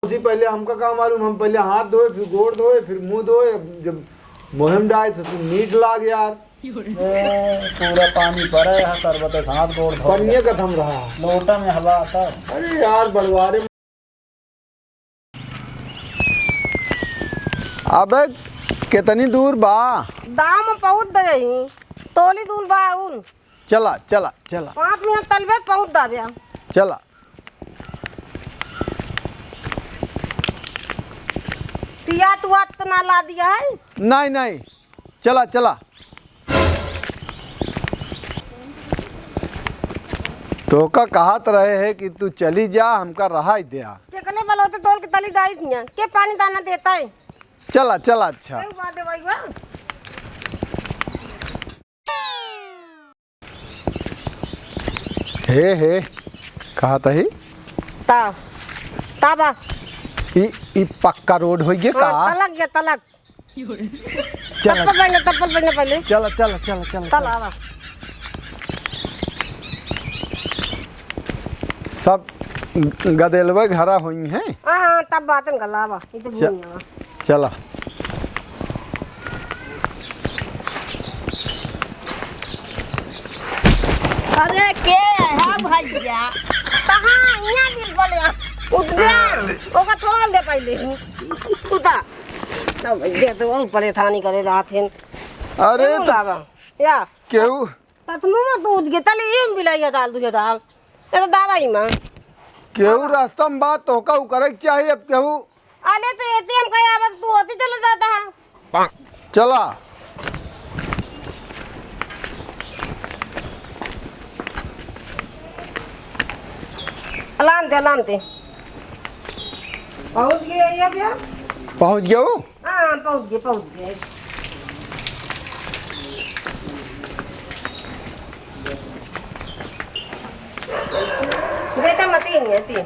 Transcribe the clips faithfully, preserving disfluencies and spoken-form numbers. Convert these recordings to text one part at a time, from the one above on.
उसी पहले हमका का मालूम, हम पहले हाथ धोए, फिर गोड़ धोए, फिर मुंह धोए। अब जब मुंह में डाए तो नीक लाग यार। ए, पूरा पानी पड़े है, शरबत हाथ गोड़ धो। पनिया का थम रहा। लोटा में हवा आता। अरे यार, बड़वारे। अबे, कितनी दूर बा? दाम पहुँच गई, तोली दूर बा उन। चला, चला, चला। पाँच मिनट तलबे पहुँच दाबे। चला। पिया तू आत ना ला दिया है? नहीं, नहीं। चला, चला। तोहका कहत रहे है कि तू चली जा, हमका रहाई द्या। केकले बलोते तोल के तली दाई थिया। के पानी दाना देता है? चला, चला, अच्छा। केहू बात है भाई, वाह। हे, हे, कहत ही? ता, ता बा। ई, ई पक्का रोड होइगे का? हाँ, तलक गया, तलक। चला। तप्पल पहने, तप्पल पहने पहले। चला, चला, चला, चला, तल चला। आवा। सब गदेलवे घरा होइहैं। हाँ, हाँ, तब बातन गलावा, ई तो च-, भूल जावा। चला। अरे के है भैया? कहाँ इहाँ दिल बोले? उठ गया। ओका थोल दे पहले। उठा। तब भैया तो बहुत परेशानी करे रहत हैं। अरे केहू तो लावा। या। केहू। ततमु में दूध के तले इम बिलाइया डाल, दूध डाल। ये तो दावा ही माँ। केहू रास्ता में बात तोहका उ करे के चाही, अब केहू। अरे तो एती हम कहे, अब तू होती चले जाता है। चला। अलाम दे, अलाम दे। पहुँच गया ये क्या? पहुँच गया वो? हाँ, पहुँच गए, पहुँच गए। बेटा, मती नहीं आती।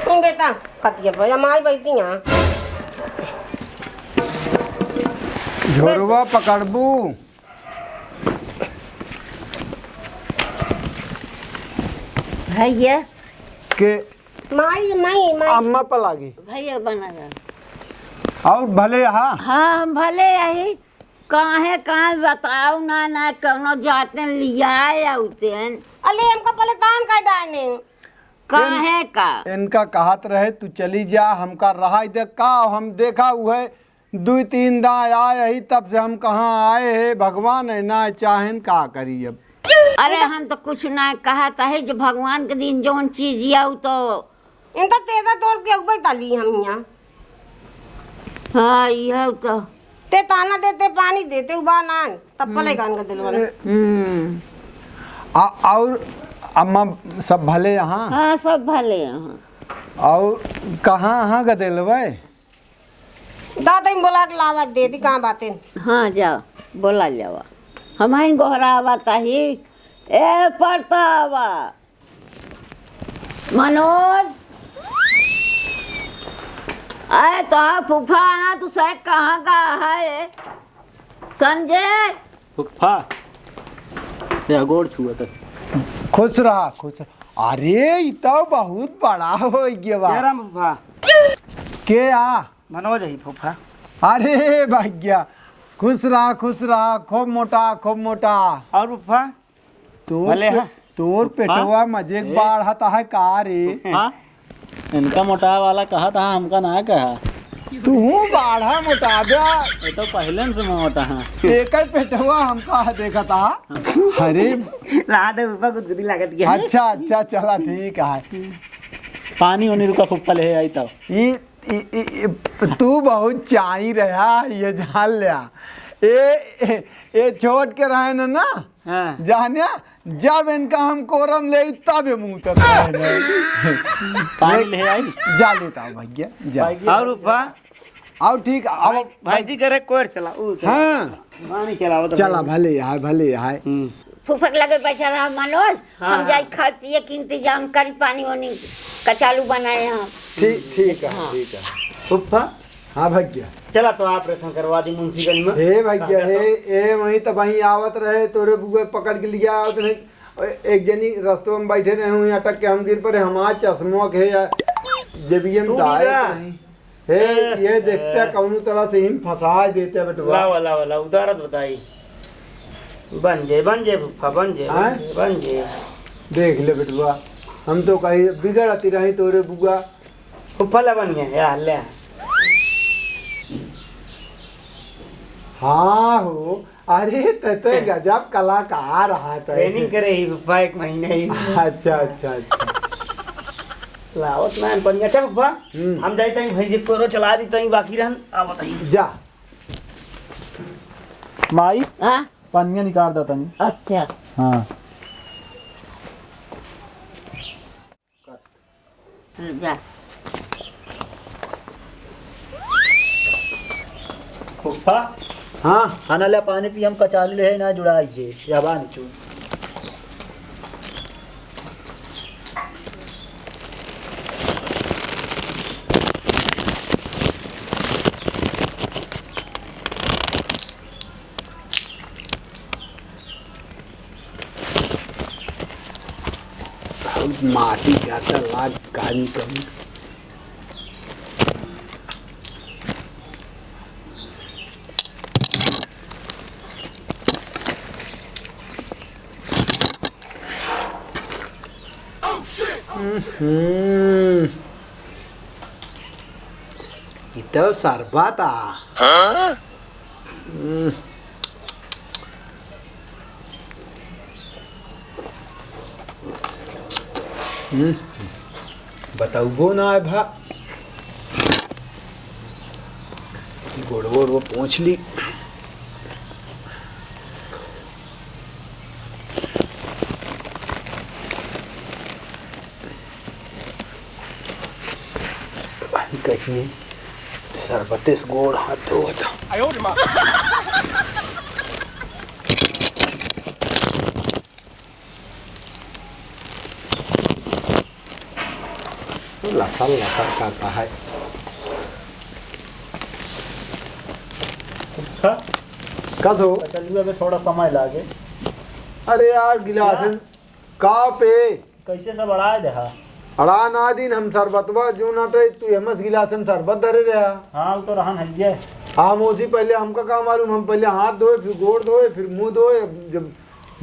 तुम बेटा, कतिया पर, या माई बैठी यहाँ। झोरवा पकड़बू। भैया। के? माई, माई, माई। अम्मा पर लागी। भैया बना रहा। और भले यहाँ? हाँ, हम भले यही। काहे, काहे बताओ ना, ना कौनो जाते लियाए आउते हैं। अले, हमका पहले तान का डाने। काहे का? इनका कहत रहे, "तू चली जा, हमका रहाई दे।" का हम देखा, उहे दुई तीन दाएँ आए ही, तब से हम कहाँ आए हे, भगवान है ना चाहेन, का करी अब। अरे, हम तो कुछ ना कहत है, जो भगवान के दिन जौन चीज आऊ तो इनका तेजा तोड़ के उबई ताली हम यहाँ। हाँ, यह तो। ते ताना देते, पानी देते, उबा ना, तब पले गान का दिलवा। हम्म। आ, और अम्मा सब भले यहाँ? हाँ, सब भले यहाँ। और कहाँ, कहाँ गदेलवे? दादा ही बोला के लावा दे दी, कहाँ बातें? हाँ, जाओ, बोला जावा। हम ही गोहरावा ताही। ए, परतावा। मनोज, आए तो फूफा आना, तू सै कहाँ का है? संजय। फूफा, या गोड़ छुआ तक। खुश रहा, खुश रहा। अरे, ई तो बहुत बड़ा हो गया बा। के राम फूफा? के आ? मनोज ही फूफा। अरे भैया, खुश रहा, खुश रहा, खूब मोटा, खूब मोटा। और फूफा? तोर भले पे-, हाँ। तोर फूफा? पेटवा मजे के ए? बाढ़त है का रे? फूफा? इनका मोटावे वाला कहा था, हमका ना कहा। तू बाढ़ा मोटाब्या। ये तो पहले से मोटा है। एकर पेटवा हमका देखत हा। अरे। रहा दे, ऊपर गुदगुदी लागत गया। अच्छा, अच्छा, चला ठीक है। पानी ओनी रुका, फुक्का ले आई तब। ई, ई, ई, ई, तू बहुत चाई रहा, ये जान लिया। ए, ए, ए छोट के रहे न ना, हाँ। जान्या, जब इनका हम कोरम ले, तब ये मुंह तक आए ना। पानी ले आई। जा लेता हूँ भैया, जा। और ऊपर? आओ ठीक, अब भाई, भाई जी करे कोर चला, ऊ चला। हाँ। पानी चलाओ तो चला, भाई। भले आए, भले आए। हम्म। फूफक लगे बैठा रहा मनोज, हाँ, हम हाँ। जाई खाए पिए के इंतजाम करी, पानी वानी कचालू बनाए हम। ठीक, ठीक है, हाँ। ठीक है। फूफा? हाँ भैया। चला तो operation करवा दी मुंशीगंज में। हे भैया, कहाँ हे, गया ए, वहीं तो वहीं आवत रहे, तोरे बुआ पकड़ के लिया आवत रहे। ए-, एक जनी रस्तवा में बैठे रहे हुए, अटक के हम गिर पड़े, हमार चश्मवा के या जेबिया में तू डाले गिरा? रही। हे, ए, ये देखते ए। कौनो तरह से ही फंसा देते बेटवा। लावा, लावा, लावा, उदारत बताई। बन जे, बन जे फूफा, बन जे, हाँ? बन जे, बन जे। देख ले बेटवा, हम तो कहीं बिगड़ती रही तोरे बुआ। फूफा ला बन गया, या ले। हाँ हो, अरे, तै तो गजब कलाकार हा, तै। Training करे ही फूफा एक महीना ही। अच्छा, अच्छा, अच्छा। लावत ना है पनिया। अच्छा फूफा, हम्म। हम जाई तई भैंस कोरो चला दी तई बाकी रहन, आवत ही। जा। माई, हाँ? पनिया निकाल दा तनी। अच्छा। हाँ। जा। फूफा? हाँ। खाना ले पानी पी, हम कचालू ले है ना जुड़ाई जे, या बानी चू। बहुत माटी ज्यादा लाग गाड़ी कभी। हम्म। ई तो शरबत आ। हाँ? हम्म। हम्म। बतौबो ना है भा। गोड़वो ओड़वो पोंछ ली। कहीं शरबते से गोड़ हाथ धोवत। लसर लसर करता है। अच्छा। कस हो? कचलुआ में थोड़ा समय लागे। अरे यार, गिलास क्या? का पे? कैसे सब अड़ाए देहा? अड़ा ना दिन हम शरबतवा जो ना तो तू हमस गिलास में शरबत धरे रहा। हाँ, वो तो रहन है ये। हम उसी पहले हमका का मालूम, हम पहले हाथ धोए, फिर गोड़ धोए, फिर मुंह धोए, जब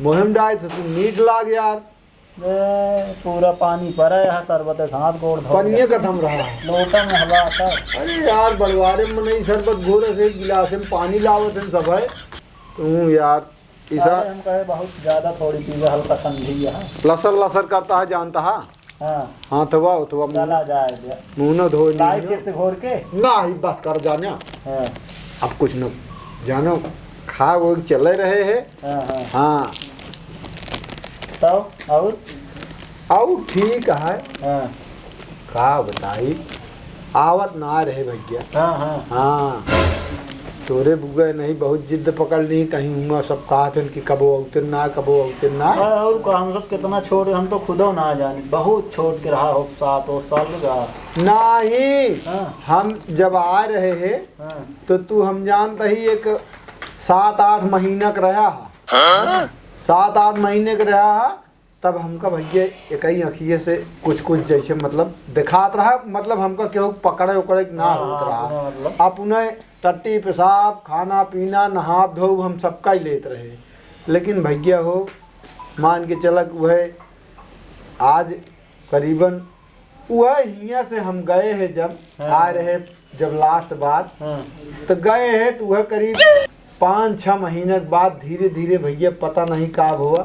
मुँह में डाए तो तू मीठ लाग यार। ए, पूरा पानी पड़ा है, शरबत से हाथ गोड़ धो पनिये गया। खत्म रहा। लोटा में हवा आता। अरे यार, बड़वारे में नहीं शरबत घोरे से, गिलास में पानी लावत हैं सब है। तू यार, इसा अरे, हम कहे बहुत ज्यादा थोड़ी पीवे, हल्का ठंडी है। लसर लसर करता है, जानता है? हाँ। हाथवा उथवा मुंह चला जाए दे। मुंह न धोए लाई नहीं। फिर से घोर के? ना, ही बस कर जाने। हाँ। अब कुछ न जानो, खा वो चले रहे हैं। हाँ, हाँ। हाँ। तब और? और ठीक है। हाँ। का बताई, आवत ना रहे भैया। हाँ, हाँ। हाँ। तोरे बुआ नहीं बहुत जिद पकड़ ली, कहीं हुआ सब कहत हन कि कबो अउते ना, कबो अउते ना। हाँ, और का, हम सब कितना छोट, हम तो खुदो ना जानी, बहुत छोट के रहा हो, सात आठ साल के रहा। नहीं, हाँ। हम जब आ रहे हैं, हाँ। तो तू हम जानता ही एक सात आठ महीना का रहा हा। हाँ? सात आठ महीने का रहा हा, तब हमका भैया एकही अँखिए से कुछ कुछ जैसे मतलब देखात रहा, मतलब हमका केहू पकड़े उकड़े के ना हाँ, होत हाँ, रहा। अपने मतलब। अपने टट्टी पेशाब, खाना पीना, नहाब धोब हम सबका ही लेत रहे। लेकिन भैया हो, मान के चलक वह आज करीबन वह हियाँ से हम गए हैं जब हाँ। आए रहे जब last बार, हाँ। तो गए हैं तो वह करीब पाँच छः महीने के बाद धीरे धीरे भैया पता नहीं का हुआ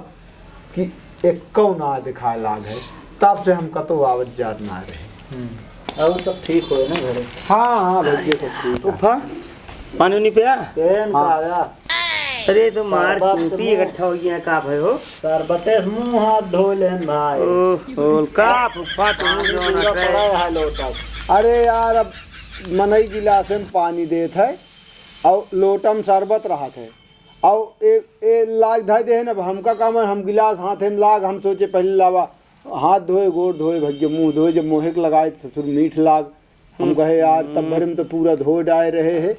कि एक्को ना दिखाए लाग है, तब से हम कतो आवत जात ना रहे। हम्म। और सब ठीक होए ना घरे? हाँ, हाँ, भैया सब ठीक है। फूफा, पानी उनी पिया? पेन हाँ। का आया? अरे, तो मार शरबत चूती मुंह। इकट्ठा हो गया, का भय हो? शरबते से मुंह हाथ धो लेन भाई। ओह, ओल, का फूफा, तू पानी जो ना पूरा करे। पड़ा है लोटा। अरे यार, अब मनई गिलास में पानी देत है और लोटा में शरबत रहत है। और ए, ए लाग धइ देहन, अब हमका काम है, हम गिलास हाथे में लाग, हम सोचे पहले लावा हाथ धोए, गोड़ धोए, भैया मुंह धोए, जब मुँहे के लगाए तो ससुर मीठ लाग। हम कहे, "यार, तब भर में तो पूरा धो डाए रहे हैं।"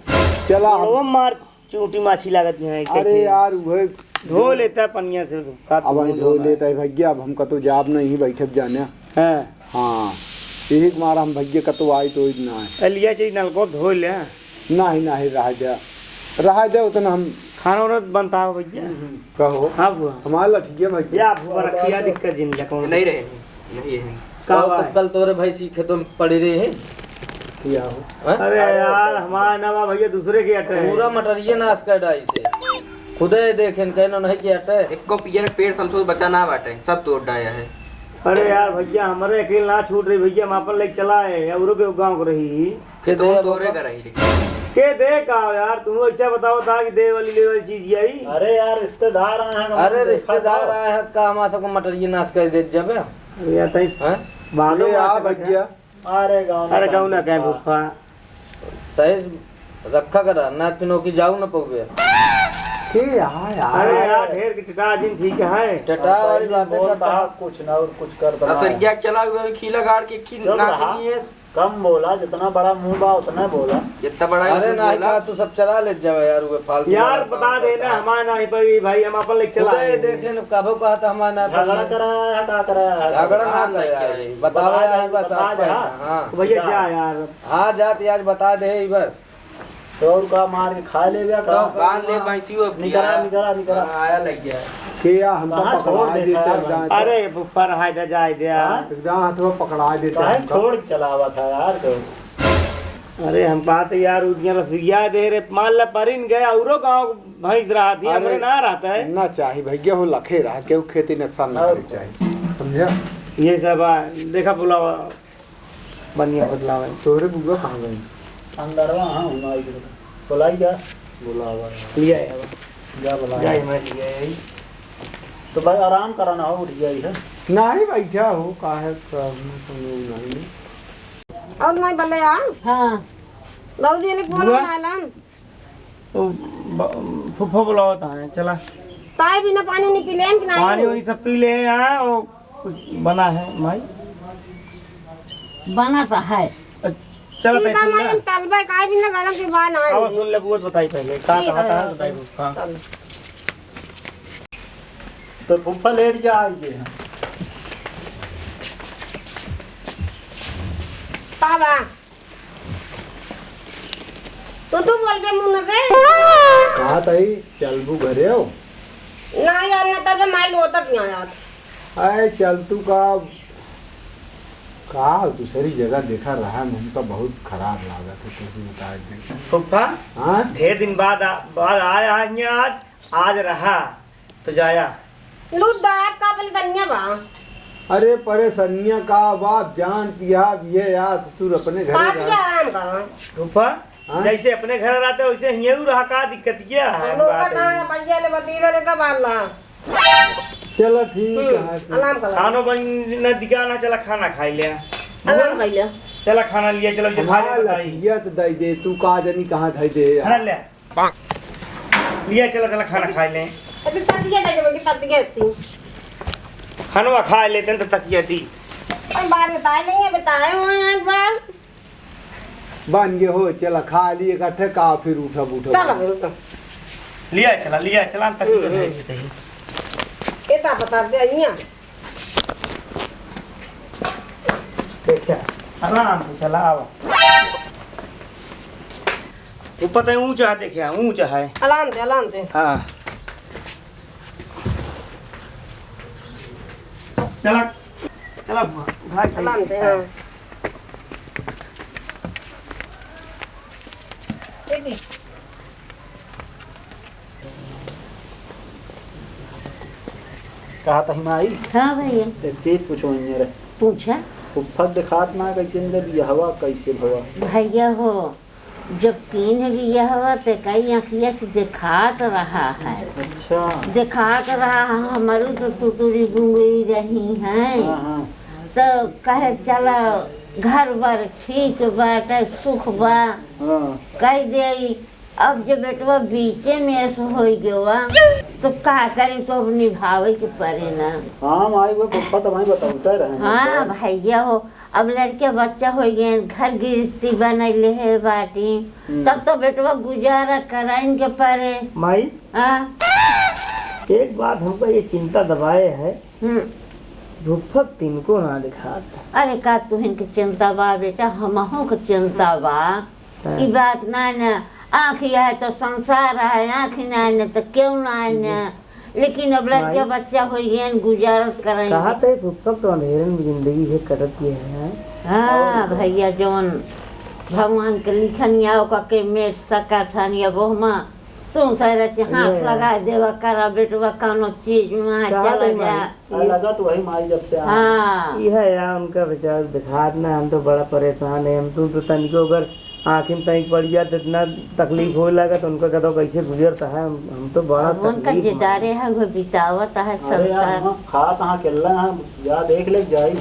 चला हम वो मार चूंटी माछी लागत है, अरे कैसे? यार, वह धो लेता है पनिया से, का अब वही धो धो लेता है भैया, अब हम कतो जाब नहीं, बैठब जाने। हाँ। हाँ, यही के मारा हम भैया कतो आई तो ना है। ए, लिया चाहिए नलको धो ले। नहीं, नहीं, रह जा, रह जा, उतना हम खाना उना बनता हो भैया। कहो। हाँ बुआ। हमारा लठिया भैया। या बुआ रखिया दिक्कत जिन ले कौन? नहीं रहे, नहीं है। का और बात? कल तोरे भैंसी खेतों में पड़ी रही है। किया हो? हैं? अरे यार, हमारा ना बा भैया, दूसरे के अटे है। पूरा मटरिया नाश कर डाई से। खुदे देखेन, कहनो नहीं कि अटे। एको पियर पेड़ समसो बचा ना बाटे, सब तोड़ डाया है। अरे यार भैया, हमारे अकेले ना छूट रही भैया, हम आपन लेके चला है, औरों के गाँव को रही। के तो हम दे तोरे बाबा। का रही। के दे का यार, तुम ऐसा बताओ था कि दे वाली ले वाली चीज यही। अरे यार, रिश्तेदार आए हैं, अरे देखा रिश्तेदार था। आए हैं, का हमारा सबको मटरिया नाश कर दे जब। अरे यार, तई हैं? बादो अरे में यार आके बैठे। भैया। अरे गाँव अरे ना गाँव ना कहे फूफा। फूफा। सही से रखा करा, ना पिनो की जाऊ ना पउबे। के यार, यार। अरे यार, ढेर के टिटा जिन ठीक है। टिटा वाली बातें करता है। कुछ ना और कुछ कर बना। असरिया चला हुआ खीला गाड़ के खी चुप ना रहा। करिए। कम बोला, जितना बड़ा मुंह बा उतना बोला। जितना बड़ा अरे मुंह ना बोला। का तू सब चला ले जावे यार, वो फालतू यार वाला काम बता दे करता ना, है। हमारा ना ही पड़ी भाई, हम अपन लेके चला उदय आए। देखे न कबो कहता हमारा ना झगड़ा पड़ी। कराया है, का कराया है? झगड़ा ना हाँ, करे नहीं आई, किया। बतावे बता आई दे, बस बता आप दे, पहले, हाँ। हाँ। तो भैया जा। जा यार। आ जात आज बता दे ही बस। तो और का मार के खा ले गया का? तो बांध ले भैंसी वो निकला, निकला, निकला। हाँ, आया लग गया। के या हमका कहाँ पकड़ा छोड़ देता देते है जाते। अरे ऊपर हाय जा जाए दे यार। हाँ? एकदम हाथवा पकड़ा देते काहे हमका। छोड़ के चलावा था यार तो। अरे हम बात यार उदिया रसुइया दे रे, मान ला परिन गया औरो गाँव भैंस रहा थी, अरे हमरे ना रहता है। ना चाही भैया हो लखे रहा, केहू खेती नुकसान ना और करे चाही। समझा? ये सब आ, देखा बुलावा। बढ़िया बदलाव है। तोहरे बुआ कहाँ गई? अंदरवा, हाँ, हुआ आई के। बुलाई जा। बुलावा। लिया है अब। जा बुला। जा, मैं लिया है। तो भाई आराम कराना हो, उठ गई है। नहीं, बैठा हो, काहे, काहे, नहीं। और नहीं बल्ले आ? हाँ। बाबूजी ने फोन बुआ? बनाया ना। तो ब-, फूफा बुलावत हैं, चला। ताई बिना पानी नहीं पी लेन कि नहीं? पानी वानी सब पी ले हैं, और कुछ बना है, माई? बना तो है। अच्छा, चला, ठीक तय है, सुन ले। माई, हम तलबे, काहे बिना गरम के बा ना अब है। सुन ले, बुआ बताई पहले, का ठीक कहा है। था, बताई फूफा। चल। तो फूफा लेट जा आइए। का बा? तू, तू बोलबे मुँह न से। कहा ताई, चलबू घरे हो? ना यार, ना तब माइल होता ना यार। अरे चल तू का, का दूसरी जगह देखा रहा, हमका बहुत खराब लागत है, कैसे बता दे। फूफा, हाँ? ढेर दिन बाद आ-, बाद आया है यहाँ आज, आज रहा। तो जाया। लूट दायत का पहले धनिया बा। अरे परेशानिया का बाप जान किया अब ये यार तू अपने घर का जा। किया आराम का? फूफा, हाँ? जैसे अपने घर रहते वैसे हियऊ रहा, का दिक्कत क्या है? हम लोग का बात ना है। है, भैया ले बतीजा ले तब आला। चलो ठीक हम्म, है। आराम कर। खानो बन न दिखा ना, चला खाना खाई ले। आराम कर ले। चला खाना लिया, चलो जो खा ले हमारा बताई। लतिया तो दे दे, तू का जानी कहाँ धई दे यार। खा ले। लिया, चला, चला, खाना खाई ले। अभी तब दिया था, जब अभी तब दिया थी। खानवा खाई लेते हैं तो तकिया दी। और बात बताए नहीं है, बताए हुए हैं एक बार। बन गए हो, चला खा लिए इकट्ठे, का फिर उठब, उठब। चल, अभी उठो। लिया, चला, लिया, चला, तकिया हम्म, दे हम्म। देते हैं। ये तो बता दे, यहाँ। देखिया, आराम से चला, आवा। ऊपर तो ऊंचा है, देखिया, ऊंचा है। आराम से, आराम से। हाँ। चला, चला, उठा के। आराम से, हाँ। देखिए। कहा तही माई? हाँ भैया। एक चीज पूछो इन्हें रे। पूछा। फुफ्फा दिखात ना कैसे इनका बियाहवा कैसे भवा? भैया हो, जब कीन बियाहवा ते कई आँखिया से दिखात रहा है। अच्छा। दिखात रहा है, हमारी तो टुटुरी गुंगई रही है। हाँ, हाँ। तो कहे चला घर बर ठीक बाटे, सुख बा। हाँ। कह देई अब जब बेटवा बीचे में ऐसे होइ गवा, तो का करी, तो अब निभावे के परे ना। हाँ माई, वो फूफा तो वहीं बतौते रहे हैं हाँ तो। भैया हो, अब लड़के बच्चा होइ गए, घर गृहस्थी बनैले है बाटी, हम्म। तब तो बेटवा गुजारा कराइन के परे। माई, हाँ। एक बात हमका ये चिंता दबाए है, हम्म। फूफा तिनको ना दिखात। अरे का तुहिन के चिंता बा बेटा, हमहू के चिंता बा। हाँ। ई बात ना ना, आँखी है तो संसार है, आँखी ना है तो केहू ना है ना। लेकिन अब लड़के माई। बच्चा होइ गए, गुजारत कराई। कहा थे फूफा तो अंधेरन में जिंदगी से कटत ये है। हाँ और भैया, जौन भगवान के लिखन या ओका के मेट सकत हन या बोहमा, तू सारा के हाथ ये है। लगा देवा करा बेटवा, कौनो चीज वहाँ कहा चला थे जा। माई? आ, लगा तो वही माई जब से आ। हाँ। यह यार उनका बेचारा दिखात ना, हम तो बड़ा परेशान है। हम तो, तो तनिको अगर आँखी में तनिक पड़ जात, इतना तकलीफ होए लगा, तो उनका कहता कैसे गुजरता है। हम, हम तो बड़ा अब उनका तकलीफ में जितारे हैं। है, वो बितावत है अरे यार, संसार। हम खात हाँ अकेला, हम जा देख ले जाई।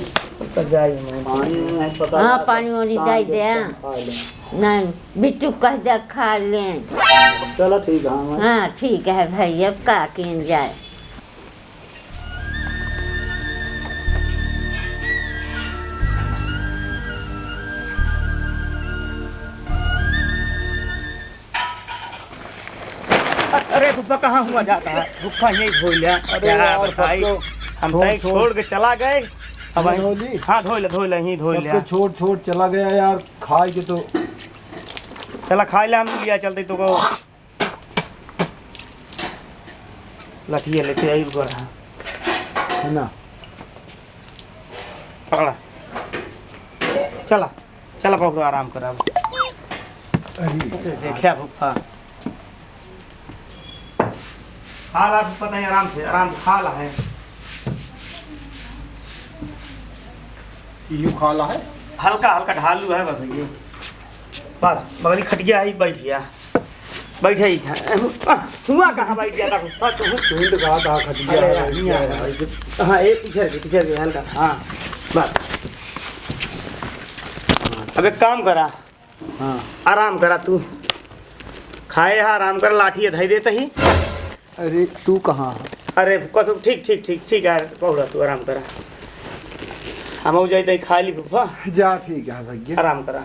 तो जाई मैं। पानी है, पता हाँ, नहीं, पानी वानी शाम दे के दे। खा ले। नहीं, बिट्टू कह दे खा ले। चलो ठीक है, हम हाँ, ठीक है भाई, अब का किन जाए। अरे फूफा, कहाँ हुआ जाता है? फूफा, यही धो लिया। अरे क्या यार, बताई? सबको हम छोड़, तय छोड़। छोड़ के चला गए। अब नहीं आई धो ली? हाँ, धो ले, धो ले, यहीं धो लिया। सबको छोड़, छोड़ चला गया यार, खाए के तो। चला, खाए ले, हम लिया चलते तो को। लठिया लेते आई ऊपर। है ना? पकड़ा। चला, चला पकड़ो, आराम करा। अरे। देखा फूफा। खा ला फूफा, तनी आराम से, आराम से खा ला है। यू खा ला है? हल्का, हल्का ढालू है बस ये। बस, बगली खटिया है, बैठ गया। बैठे ही था। हुआ कहाँ बैठ गया था? हाँ, तो हुआ। तुम तो कहा था खटिया अरे है, यार, बैठ नहीं गया आया। है। हाँ, एक पीछे रखे, पीछे रखे, हल्का। हाँ, बस। अब एक काम करा। हाँ। आराम करा तू। खाए हा, आराम कर, लाठी धई देता ही। अरे, तू कहाँ है? अरे, कसम, ठीक, ठीक, ठीक, ठीक है, पहुड़ा तू, आराम करा। हम हो जाए तो खा ली फूफा। जा, ठीक है भैया। आराम करा।